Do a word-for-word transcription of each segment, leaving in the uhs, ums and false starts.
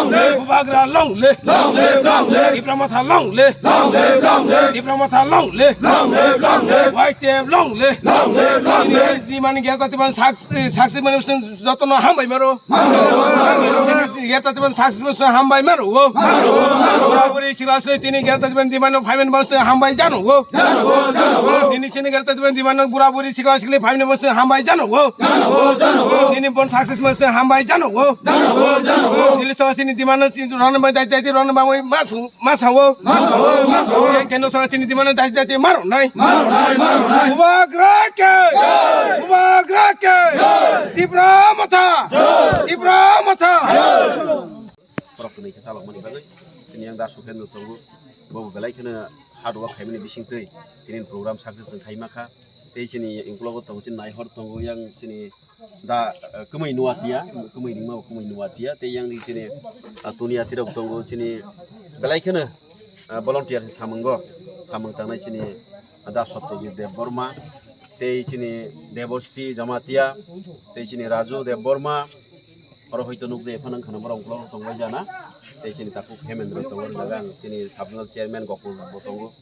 Bubagra long live. Long live, long live. Tipra Motha long live. Long live, long live. Tipra Motha long live. Long live, long live. Y T F long live. Long live, long live. Dimani geta tiban sak-, eh, saksi manu sing jotono hambai maro. Geta tiban saksi manu sing hambai maro. Bura buri sikla sui tini geta tiban dimano phaiman bang sing hambai jano. Tini sini geta tiban dimano bura buri sikla sikli phaiman bang sing hambai jano. Nini bon success mase hambai jano go. Nili so sini dimano sini rona bai dai dai rona bai masu masawo. Masawo, masawo. Kendo so sini dimano dai dai maro nai. Maro nai, maro nai. Bubagra ke. Bubagra ke. Tipra Motha. Tipra Motha. Borok twnwi khe chalokmani bagwi tini yang da Sukendra tongo. Bo belai kheno hard work khaimani bisingtwi tini program success wng khaima kha. Tei chini ukulok o tongo chini naihor tongo yang chini da, eh, kwmwi nuatiya, kwmwi ringma bo kwmwi nuatiya. Tei yang di chini, ah, tuni atirok tongo chini belai kheno, ah, volunteer se samungo, samung tangnai chini da Satyajit Debbarma, tei chini Debasri Jamatia, tei chini Raju Debbarma, oro hoito nukjai phano wngkha borok ukulok tongbai jana, tei chini takhuk Hemendra tongo, jaga ang chini sub zonal chairman Gokul bo tongo.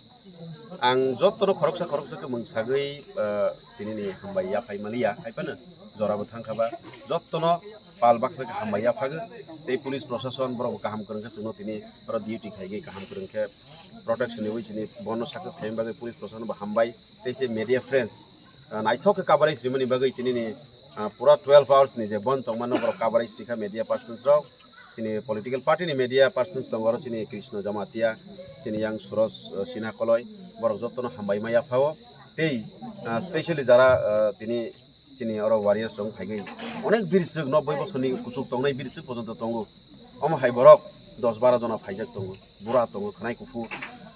Ang jotono khoroksa khoroksa khe mung sagwi, ah, tinini hambai yaphai maliya, hai phano jora bo thang kha ba, jotono pal baksa khe hambai yaphagwi, tei police proshashon borok bo kaham kwrwng khe chwngno tini oro duty khaigwi kaham kwrwng khe protection ni wi chini bono success khaimani bagwi police proshashon bo hambai, tei se media friends, ah, naithok khe coverage rimani bagwi tinini, ah, pura twelve hours ni je bon tongmano borok coverage rikha media persons rok. Chini political party ni media persons tongo oro chini Krishna Jamatia, chini yang Suraj, eh, Sinha Koloi, borok jotono hambai ma yaphao. Tei, ah, specially jara, eh, tini chini oro warriors rok phaigwi onek birswk noboi bosorni kuchuk tongnai birswk pojonto tongo. Omo hai borok dos bara jona phaijak tongo, bura tongo, khwnai kuphur.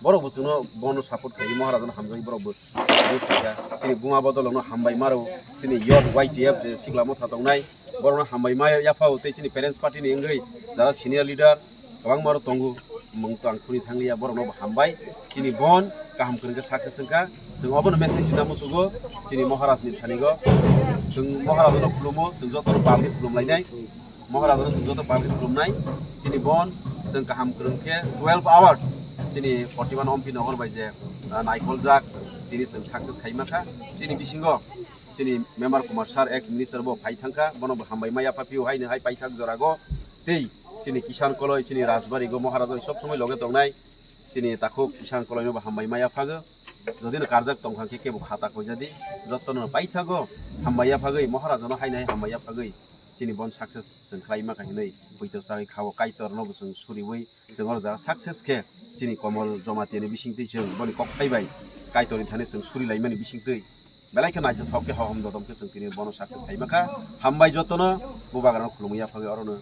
Borok bo chwngno bono support khaigwi Maharaja no hamjagwi borok bo support khaikha. Chini buma bodol no hambai maro, chini youth Y T F je sikla motha tongnai, borokno hambai ma yaphao tei chini parents party ni wngwi jara senior leader kwbangma rok tongo, mung to ang khuni thangliya, borokno bo hambai. Chini bon kaham kwrwng khe success wngkha, chwng obono message rina muchugo chini Maharaj ni thanigo, chwng Maharaj no khulumo, chwng jotono pal khe khulum lainai, Maharaj no chwng joto pal khe khulumnai. Chini bon chwng kaham kwrwng khe twelve hours chini forty one Ompi Nogor bai je, ah, naikol jak, tini chwng success khaima kha. Chini bisingo chini member Kumar sir, ex minister bo phai thangkha, bono bo hambai ma yapha phio haino hai paithak jorago. Tei chini Kisan Koloi, chini Rajbari go Maharaja sob somoi loge tongnai. Chini takhuk Kisan Koloi no bo hambai ma yaphago. Jodi no karjak tongkha khe kebo khata koijadi. Jotto no paithago hambai yaphagwi Maharaja no haino hai hambai yaphagwi chini bon success chwng khlai ma kha hinwi poito chagwi khao Kaitor no bo chwng suriwi chwng oro jaga success khe chini Komol Jamatia ni bisingtwi chwng boni kok phai bai Kaitor ni thani chwng suri laimani bisingtwi belai khe naithothok khe hohom dodom khe chwng tini bono success khaima kha. Hambai jotono bubagrano khulumwi yaphagwi orono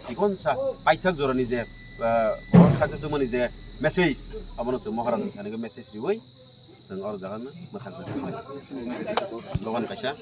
chikonsa paithak jorani je, ah, bon success wngmani je message abono chwng Maharaj ni thani message riwi chwng oro jaga no mwthang dogan kaisa.